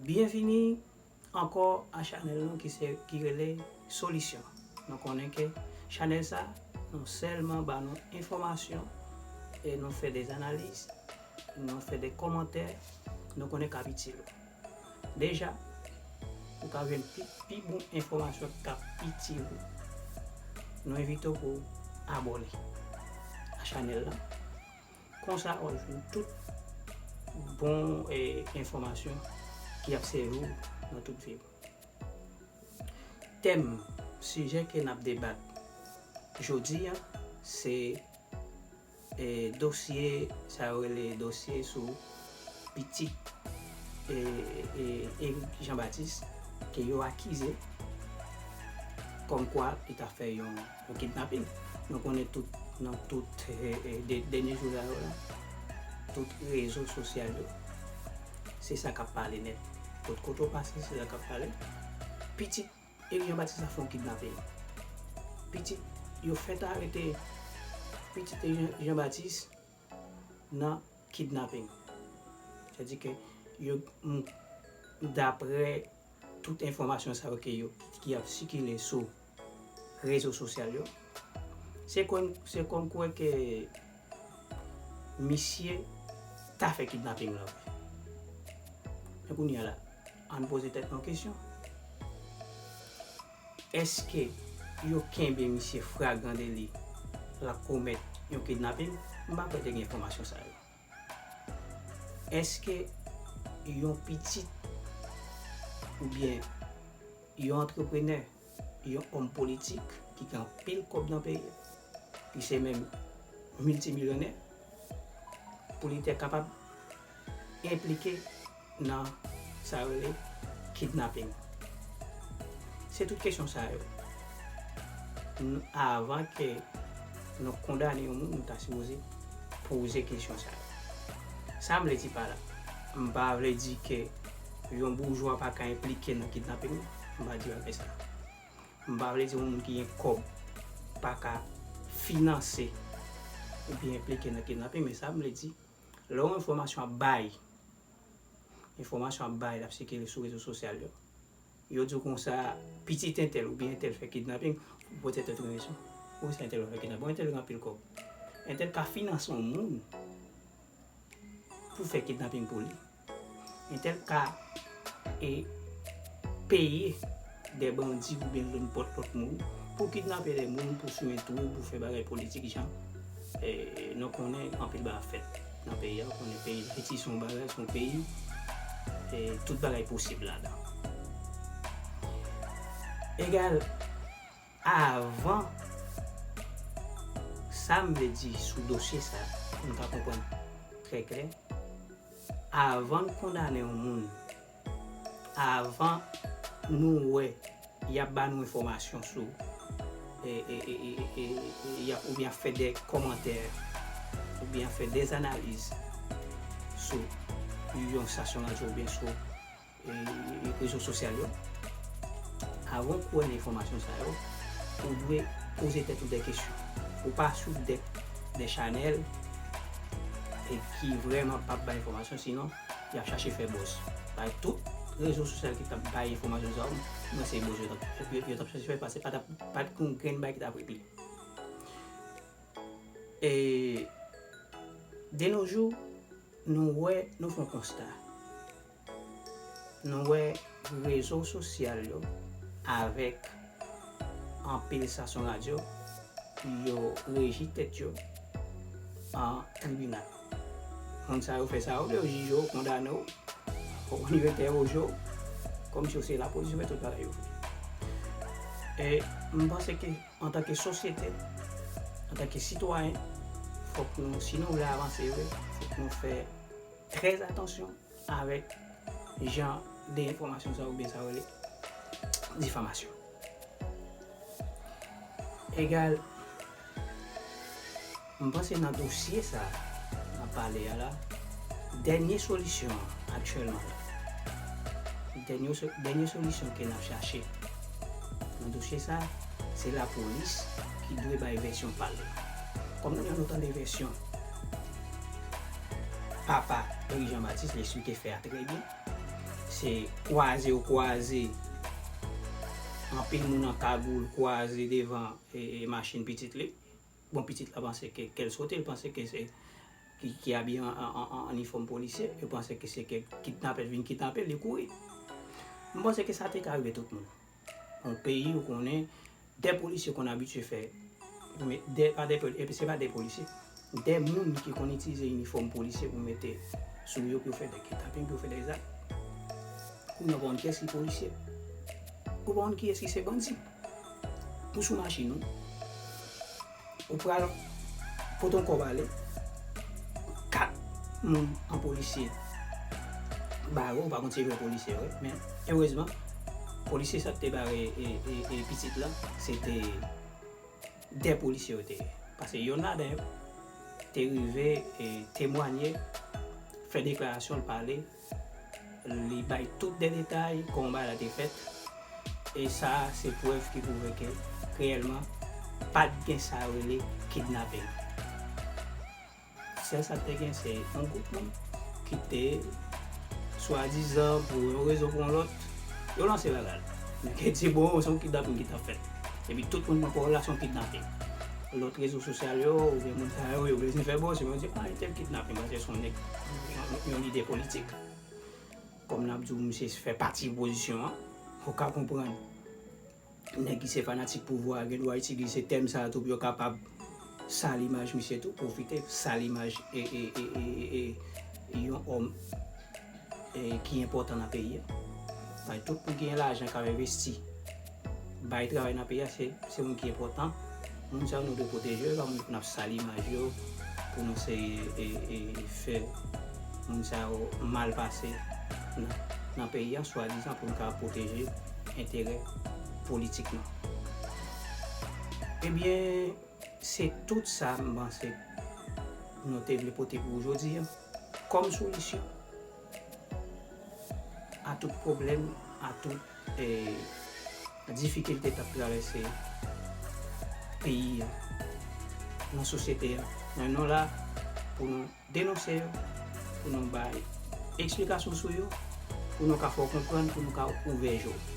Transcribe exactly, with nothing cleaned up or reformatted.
Byenvini ankò a chanèl nou ki se, ki rele Solisyon. Nou konnen ke chanèl sa, nou sèlman ba nou enfòmasyon e nou fè de analiz, nou fè de kòmantè, nou konnen k ap itil ou. Deja, ou ka jwenn pi, pi bon enfòmasyon k ap itil ou. Nou envite w pou w abòne a chanèl la. Konsa, w ap jwenn tout bon, eh, enfòmasyon ki ap sèvi w nan tout vi w. Tèm, sijè ke n ap debat jodi a, se, eh, dosye, sa yo rele dosye sou pitit, eh, eh, Eric Jean Baptiste, ke yo akize kòmkwa li ta fè yon, yon kidnaping. Nou konnen tout, nan tout, eh, eh, de, dènye jou sa yo la, tout rezo sosyal yo, se sa k ap pale nèt. Tout kote w pase, se sa k ap pale. Pitit Eric Jean Baptiste la fè yon kidnaping. Pitit, yo fèk arete pitit Jean, Jean Baptiste nan kidnaping. Sètadi ke yo, m, daprè tout enfòmasyon sa yo ke yo, ki ap sikile sou rezo sosyal yo, se kòm, se kòmkwa ke misye ta fè kidnaping la vre. Men kounye a la, ann poze tèt nou kesyon. Èske yo kenbe misye fragran deli l ap komèt yon kidnaping? M pa kwè te gen enfòmasyon sa yo. Èske yon pitit oubyen yon antreprenè, yon òm politik ki gen anpil kòb nan peyi a, ki se menm miltimilyonè, pou li te kapab enplike nan sa yo rele kidnaping? Se tout kesyon sa yo, n, avan ke nou kondane yon moun, nou ta sipoze poze kesyon sa yo. Sa m vle di pa la, m pa vle di ke yon boujwa pa ka enplike nan kidnaping, m pa di bagay sa. M pa vle di yon moun ki gen kòb pa ka finanse oubyen enplike nan kidnaping, men sa m vle di, lè yon enfòmasyon ap bay, enfòmasyon ap bay, l ap sikile sou rezo sosyal yo, yo di w konsa, pitit entèl oubyen entèl fè kidnaping, ou poze tèt ou kesyon. Poukisa entèl fè kidnaping? Bon, entèl gen anpil kòb. Entèl ka finanse yon moun pou fè kidnaping pou li. Entèl ka, e, peye de bandi oubyen nenpòt lòt moun pou kidnape de moun, pou simen twou, pou fè bagay politik, jan, e, nou konnen anpil bagay ap fèt nan peyi a. Ou konnen peyi Dayiti se yon bagay, se yon peyi, e, tout bagay posib ladan. Egal, avan, sa m vle di sou dosye sa, pou n ka konprann trè klè, avan n kondane yon moun, avan nou wè y ap ba nou enfòmasyon sou, e, e, y ap, oubyen ap fè de kòmantè, oubyen ap fè de analiz sou yon estasyon radyo oubyen sou, e, rezo sosyal yo, avan w kwè nan enfòmasyon sa yo, ou dwe poze tèt ou de kesyon. Ou pa swiv de, de chanèl, e, ki vrèman p ap bay enfòmasyon, sinon, y ap chache fè buzz. Bay tout rezo sosyal ki t ap bay enfòmasyon sa yo, mwen se buzz yo t ap, yo, yo t ap chache fè, paske pa t ap, pa t gen yon grenn bagay ki t ap regle. E, de nos jours, nou wè, nou fè yon konsta. Nou wè rezo sosyal yo avèk anpil estasyon radyo, yo reji tèt yo an tribinal. Moun sa yo fè sa yo vle, yo jije w, kondane w, ou konprann, yo entèwoje w, kòmsi se lapolis, yo fè tout bagay yo vle. E m panse ke antanke sosyete, antanke sitwayen, fòk nou, si nou vle avanse vre, fòk nou fè trè atansyon avèk jan de enfòmasyon sa yo, oubyen sa yo rele difamasyon. Egal, m panse nan dosye sa n ap pale a la, dènye solisyon an aktyèlman la, dènye so-, dènye solisyon ke n ap chache nan dosye sa, se lapolis ki dwe bay vèsyon pa l. Kòm nou, nou tande vèsyon papa Louis Jean Baptiste, li esplike fè a trè byen. Se kwaze yo kwaze, anpil moun an kagoul kwaze devan e, e, machin pitit li. Bon, pitit la panse ke, ke l sote, l panse ke se, ki, ki abiye an, an, an, an inifòm polisye, yo panse ke se ke kidnapè vin kidnape l, li kouri. M panse ke sa te ka rive tout moun. Yon peyi ou konnen, de polisye konn abitye fè, de, pa de, epi se pa de polisye, de moun ki konn itilize inifòm polisye pou mete sou yo, pou yo fè de kidnaping, pou yo fè de zak. Kounye a ou pa konn kiyès ki polisye. Ou pa konn kiyès ki se bandi. Ou sou machin ou. Ou pral pote yon kòb ale. Kat moun an polisye bare w, ou pa konn se vre polisye vre, men erezman, polisye sa k te bare e, e, e pitit la, se te de polisye yo te ye. Paske yonn ladan yo te rive e temwanye, fè deklarasyon, l pale, li bay tout de detay kòman bagay la te fèt. E sa a se prèv ki pwouve ke reyèlman pa t gen sa yo rele kidnaping. Sèl sa k te gen se yon gwoup moun ki te swadizan pou yon rezon pou yon lòt, yo lanse bagay la. Nèg yo di bon, se yon kidnaping ki t ap fèt. Epi tout moun pran pawòl la se yon kidnaping. Lòt rezo sosyal yo, oubyen moun sa yo, yo bezwen fè buzz, yo di, ah, entèl kidnaping, paske se yon nèg, yon, yon lidè politik. Kòm n ap di w, misye fè pati opozisyon an, ou ka konprann. Nèg ki se fanatik pouvwa a gen dwa itilize tèm sa a tou pou yo kapab sal imaj misye tou, pwofite sal imaj e, e, e, e, e, e yon òm e, ki enpòtan nan peyi a. Paske tout moun ki gen lajan k ap envesti, bay travay nan peyi a, se, se moun ki enpòtan. Moun sa yo nou dwe pwoteje yo, e pa moun pou n ap sal imaj yo, pou nou seye e, e, fè moun sa yo mal pase nan, nan peyi a, swadizan pou nou ka pwoteje enterè politik nou. Ebyen, se tout sa m panse nou te vle pote pou jodi a. Kòm solisyon a tout pwoblèm, a tout e, difikilte k ap travèse peyi a, nan sosyete a. Men nou la pou nou denonse yo, pou nou bay eksplikasyon sou yo, pou nou ka fè w konprann, pou nou ka ouvè je w.